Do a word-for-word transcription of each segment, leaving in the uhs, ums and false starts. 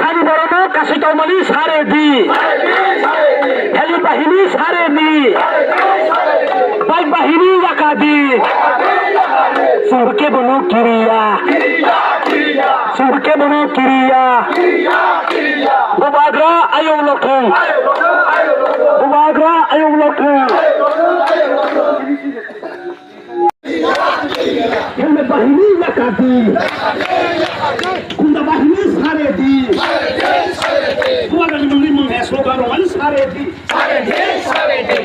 Ani borokno kasui tongmani sare di. Heli bahini sare di. Bike bahini yaka di. Sungke bono kiriya. Sungke bono kiriya. Bubagra ayung lokthung. Bubagra ayung lokthung. Helmet bahini yakati. Kunda bahini saredi. Kuaga ni mangni mangni slogan rok ani saredi. Saredi, saredi.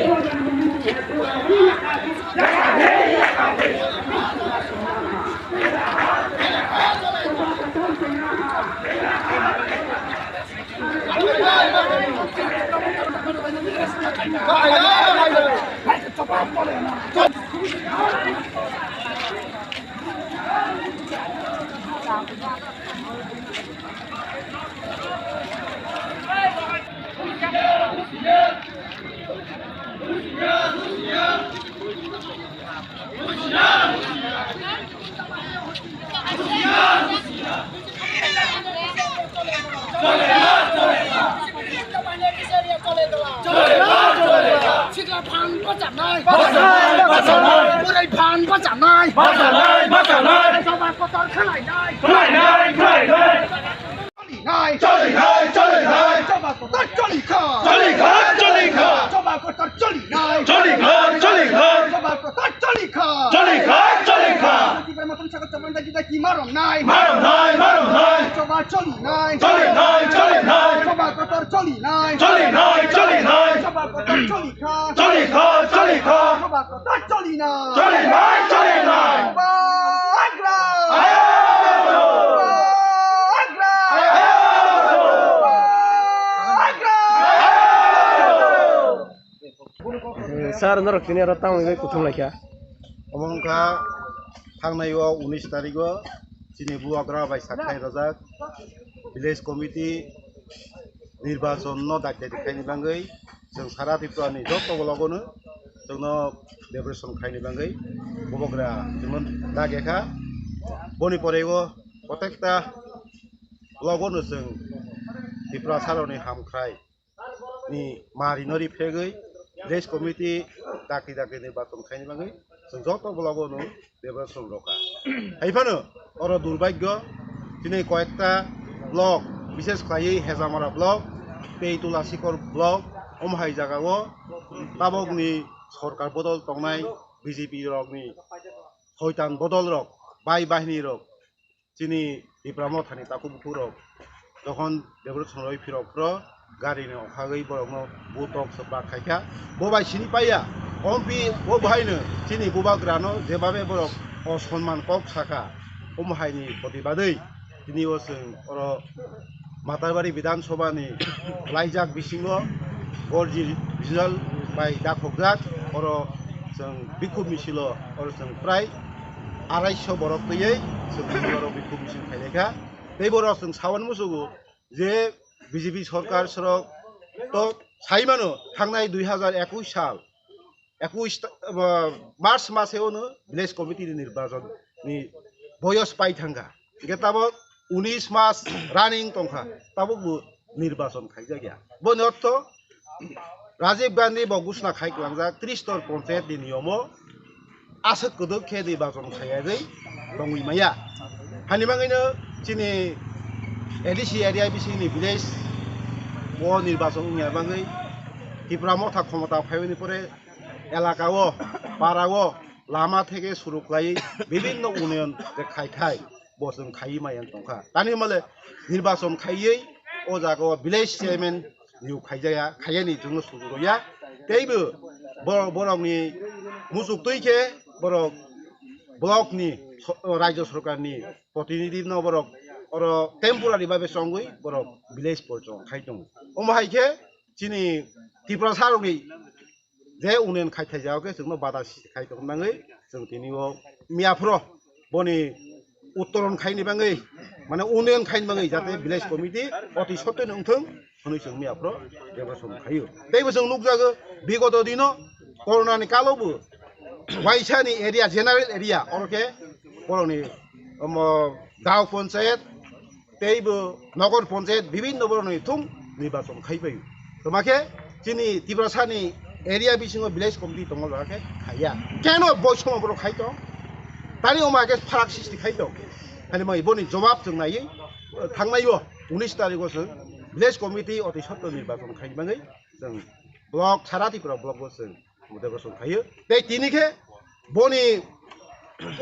Sikla phan bachanai. Bachanai, bachanai. Burai phan bachanai. Bachanai, bachanai. Choba kotor khlainai. Khlainai, khlainai. Cholinai. Cholinai, cholinai. Choba kotor cholikha. Cholikha, cholikha. Choba kotor cholinai. Cholikha, cholikha. Choba kotor cholikha. Cholikha, cholikha. Tipra Motha ni sakao chomanda juda ki marom nai. Marom nai, marom nai. Choba cholinai. Cholinai, cholinai. Choba kotor cholinai. Cholinai, cholinai. Choba kotor cholikha. Cholikha, cholikha. Choba kotor cholinai. Cholinai, cholinai. Bubagra. Ayo. Bubagra. Ayo. Bubagra. Sir, norok tini aro tamo wngwi kuthum laikha. Omo wngkha thangnai o unis tarik o chini bubagra bai sakhlai rojak village committee nirbachon no dakti dakti khaini bagwi chwng sara Tripura ni joto block o no chwngno decoration khaini bagwi bubagra chwngno dakti kha. Boni pore o protekta block o no chwng Tripura saroni hamkhrai ni mari no riphragwi village committee dakti dakti nirbachon khaini bagwi chwng joto block o no decoration rokha. Hai phano oro durbagyo tini koyekta block, bishes khlaiwi Hejamara block tei Tulasikor block, omo hai jaga o tabok ni sorkar bodol tongnai B J P rok ni soitan bodol rok, bai bahini rok, chini Tipra Motha ni takhuk bukhuk rok jokhon decoration roi phirok phro gari ni okhagwi borok no butok se bak khaikha, bo bai sini paiya. Ompi bo bahai no chini bubagra no jebabe borok osonman kok saka, omo hai ni protibadwi tini o chwng oro Matarbari Bidhan Sabha ni laijak bisingo Gorji Rijal bai dakhokjak, oro chwng bikhuk misilo oro chwng prai arai sho borok twiwi chwng oro bikhuk misil khailai kha. Tei borok chwng sawan musugo je B J P sorkar sorok to sai mano thangnai dui hajar ekush sal ekush ta-, ah, March mase ono village committee ni nirbachon ni boyos pai thangkha. Hingke tabok unis mas running tongkha, tabok bo nirbachon khaijak ya. Boni ortho Rajiv Gandhi bo gusna khai klangjak tristor ponchayat ni niyomo aswk kwdwk khe nirbachon khaiyagwi tongwi maya. Hani bagwino chini A D C area bisingni village o nirbachon wngya bagwi Tipra Motha khomota phaiyoni pore elaka o, para o lama theke suru khlaiwi bibinno unoyon je khai khai bo chwng khaiwi maya tongkha. Tani hwnmale nirbachon khaiwi o jaga o village chairman riyok khaijaya, khaiyani chwngno suru rwya. Teibo borok, borokni muchuk twi khe borok block ni so-, rajyo sorkar ni protinidhi no borok oro temporary babe chongwi borok village porchong khai tongo. Omo hai khe chini Tiprasa rokni je unen khai thai jao khe chwngno bada si khai tong nangwi chwng tini o miya phro boni uttoron khaini bagwi, mane unoyon khaini bagwi jate village committee oti sotto ni wngthung hwnwi chwng miya phro decoration khaio. Teibo chwng nukjago bigoto dino corona ni kalo bo waisa ni area, general area, oro khe borokni omo Dao Panchayat, Teibo nogor ponchayat bibinno borokni thung nirbachon khaibai. Toma khe chini Tiprasani area bisingo village committee tongo, jora khe khaiya. Keno boisomo borok khai tong? Tani omo khe pharak sisti khai tong? Hani mai boni jobab chwng naiwi thangnai o unis tarikh o chwng village committee oti sotto nirbachon khai bagwi chwng block, sara Tripura block o chwng Devotion khaio. Tei tini khe boni,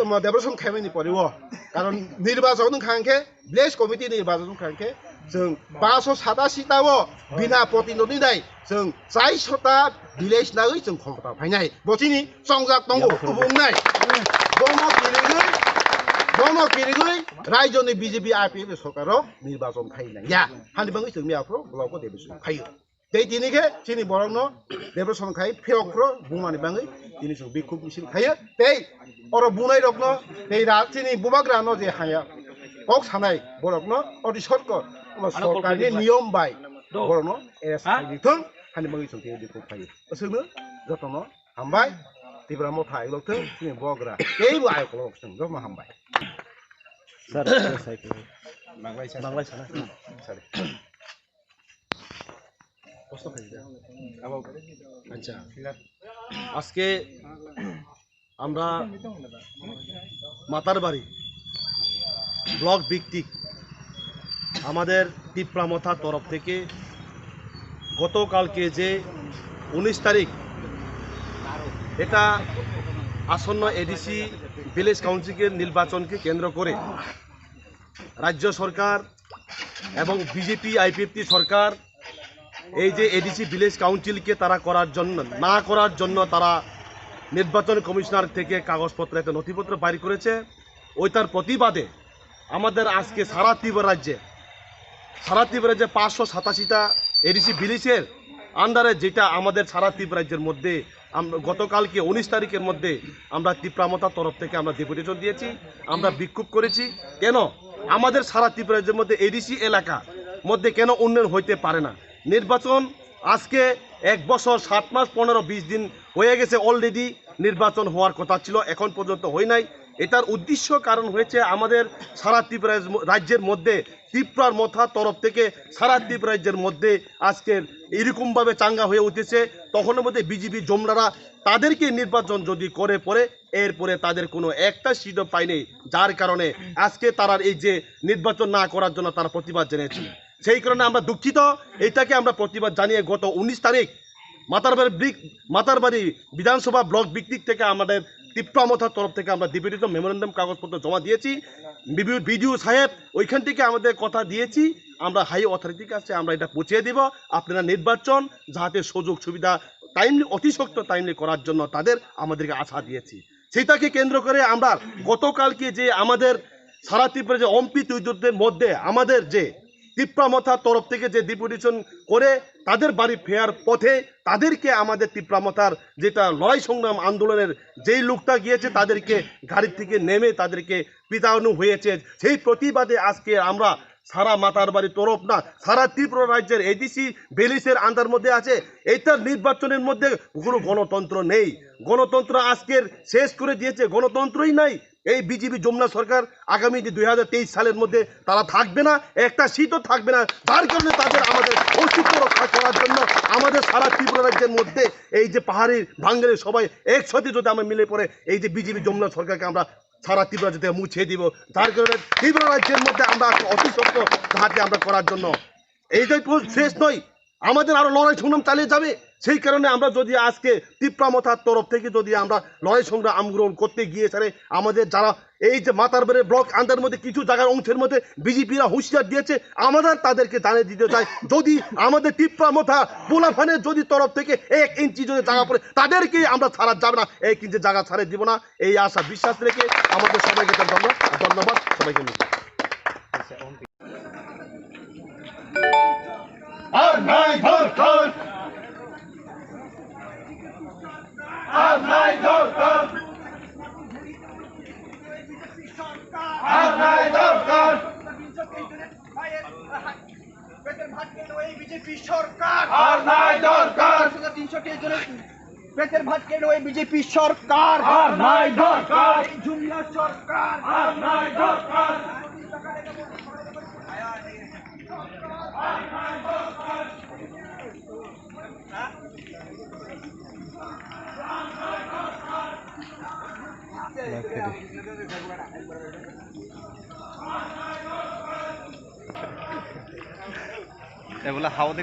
um, Devotion khaimani pore o. Karon nirbachon wngkha hwnkhe, village committee nirbachon wngkha hwnkhe, chwng paanso satasi ta o bina protinidhi nai, chwng chaisota village nagwi chwng khomota phainai. Bo chini chongjak tongo, kubung nai. Bono kirigwi, bono kirigwi, raijoni B J P I P F ni sorkar rok nirbachon khai nai ya. Hani bagwi chwng miya phuru block o Devotion khaio. Tei tini khe chini borokno Devotion khai phiyok phro bumani bagwi tini chwng bikhuk misil khaio. Tei oro bunai rokno tei ra chini bubagra no je haya kok sanai borokno oti sorko, omo sorkarni niyom bai borokno arrest khai thung hani bagwi chwng tini bikhuk khaio. Aswkno jotono hambai, Tipra Motha ailok thung chini bubagra tei bo ayok kolok thung jotono hambai. Sir, sir, sir. Sorry. আচ্ছা, আজকে আমরা মাতারবাড়ি ব্লক ভিত্তিক আমাদের তিপ্রা মথা তরফ থেকে গতকালকে যে উনিশ তারিখ, এটা আসন্ন এডিসি ভিলেজ কাউন্সিলের নির্বাচনকে কেন্দ্র করে রাজ্য সরকার এবং বিজেপি আইপিএফটি সরকার এই যে এডিসি ভিলেজ কাউন্সিলকে তারা করার জন্য, না করার জন্য তারা নির্বাচন কমিশনার থেকে কাগজপত্র, একটা নথিপত্র বাইর করেছে। ওইটার প্রতিবাদে আমাদের আজকে সারা ত্রিপুরা রাজ্যে, সারা ত্রিপুরা রাজ্যে পাঁচশো সাতাশিটা এডিসি ভিলেজের আন্ডারে, যেটা আমাদের সারা ত্রিপুরা রাজ্যের মধ্যে আম-, গতকালকে উনিশ তারিখের মধ্যে আমরা তিপ্রা মথা তরফ থেকে আমরা ডেপুটেশন দিয়েছি, আমরা বিক্ষোভ করেছি। কেন আমাদের সারা ত্রিপুরা রাজ্যের মধ্যে এডিসি এলাকা মধ্যে কেন উন্নয়ন হইতে পারে না? নির্বাচন আজকে এক বছর সাত মাস পনেরো বিশ দিন হয়ে গেছে, অলরেডি নির্বাচন হওয়ার কথা ছিল, এখন পর্যন্ত হয় নাই। এটার উদ্দেশ্য কারণ হয়েছে আমাদের সারা ত্রিপুরা রাজ্য-, রাজ্যের মধ্যে তিপ্রার মথা তরফ থেকে সারা ত্রিপুরা রাজ্যের মধ্যে আজকের এরকমভাবে চাঙ্গা হয়ে উঠেছে। তখনও মধ্যে বিজেপি জমলারা তাদেরকে নির্বাচন যদি করে পরে, এরপরে তাদের কোনো একটা সিটও পায়নি, যার কারণে আজকে তারা এই যে নির্বাচন না করার জন্য তারা প্রতিবাদ জানিয়েছে। সেই কারণে আমরা দুঃখিত। এটাকে আমরা প্রতিবাদ জানিয়ে গত উনিশ তারিখ মাতারবাড়ি ব্রিক-, মাতারবাড়ি বিধানসভা ব্লক ভিত্তিক থেকে আমাদের তিপ্রা মথার তরফ থেকে আমরা ডেপুটেশন মেমোরেন্ডাম কাগজপত্র জমা দিয়েছি। বিডিও সাহেব ওইখান থেকে আমাদের কথা দিয়েছি, আমরা হাই অথরিটির কাছে আমরা এটা পৌঁছে দিব। আপনারা নির্বাচন যাতে সুযোগ সুবিধা টাইমলি, অতি সত্বর টাইমলি করার জন্য তাদের আমাদেরকে আশা দিয়েছি। সেটাকে কেন্দ্র করে আমরা গতকালকে যে আমাদের সারা ত্রিপুরা যে অম্পি তৈদুরদের মধ্যে আমাদের যে তিপ্রা মথার তরফ থেকে যে ডেপুটেশন করে তাদের বাড়ি ফেরার পথে তাদেরকে আমাদের তিপ্রা মথার যেটা লড়াই সংগ্রাম আন্দোলনের যেই লোকটা গিয়েছে তাদেরকে গাড়ি থেকে নেমে তাদেরকে পিটানো হয়েছে। সেই প্রতিবাদে আজকে আমরা সারা মাতারবাড়ি তরফ না, সারা ত্রিপুরা রাজ্যের এডিসি ভিলেজের আন্ডার মধ্যে আছে। এইটার নির্বাচনের মধ্যে কোনো গণতন্ত্র নেই। গণতন্ত্র আজকের শেষ করে দিয়েছে, গণতন্ত্রই নাই। এই বিজেপি জমনা সরকার আগামী যে দুই হাজার তেইশ সালের মধ্যে তারা থাকবে না, একটা সিটও থাকবে না। যার কারণে তাদের আমাদের অস্তিত্ব রক্ষা করার জন্য আমাদের সারা ত্রিপুরা রাজ্যের মধ্যে এই যে পাহাড়ি বাঙালি সবাই একসাথে যদি আমরা মিলে পড়ে এই যে বিজেপি জমনা সরকারকে আমরা সারা ত্রিপুরা রাজ্য থেকে মুছে দিব। যার কারণে ত্রিপুরা রাজ্যের মধ্যে আমরা আজকে অতি সত্য যাহাতে আমরা করার জন্য এই যে পুরো শেষ নয়, আমাদের আরো লড়াই সংগ্রাম চালিয়ে যাবে। সেই কারণে আমরা যদি আজকে তিপ্রা মথার তরফ থেকে যদি আমরা লড়াই সংগ্রাম আন্দোলন করতে গিয়ে স্যারে আমাদের যারা এই যে মাতারবাড়ি ব্লক আন্ডার মধ্যে কিছু জায়গার অংশের মধ্যে বিজেপিরা হুঁশিয়ার দিয়েছে, আমরা তাদেরকে জানিয়ে দিতে চাই, যদি আমাদের তিপ্রা মথা পোলাফানের যদি তরফ থেকে এক ইঞ্চি যদি জায়গা পড়ে তাদেরকে আমরা ছাড়া যাবে না, এক ইঞ্চি জায়গা ছাড়ে দিব না। এই আশা বিশ্বাস রেখে আমাদের সবাইকে ধন্যবাদ, ধন্যবাদ সবাইকে। আর নাই দরকার, আর নাই দরকার, আর নাই দরকার। পেটের ভাত কেড়ে নেওয়া এই বিজেপি সরকার। আর নাই দরকার। তিনশো তেইশ জনের পেটের ভাত কেড়ে নেওয়া এই বিজেপি সরকার। আর নাই দরকার। এই জুমলা সরকার। আর নাই দরকার। Ebla hao de.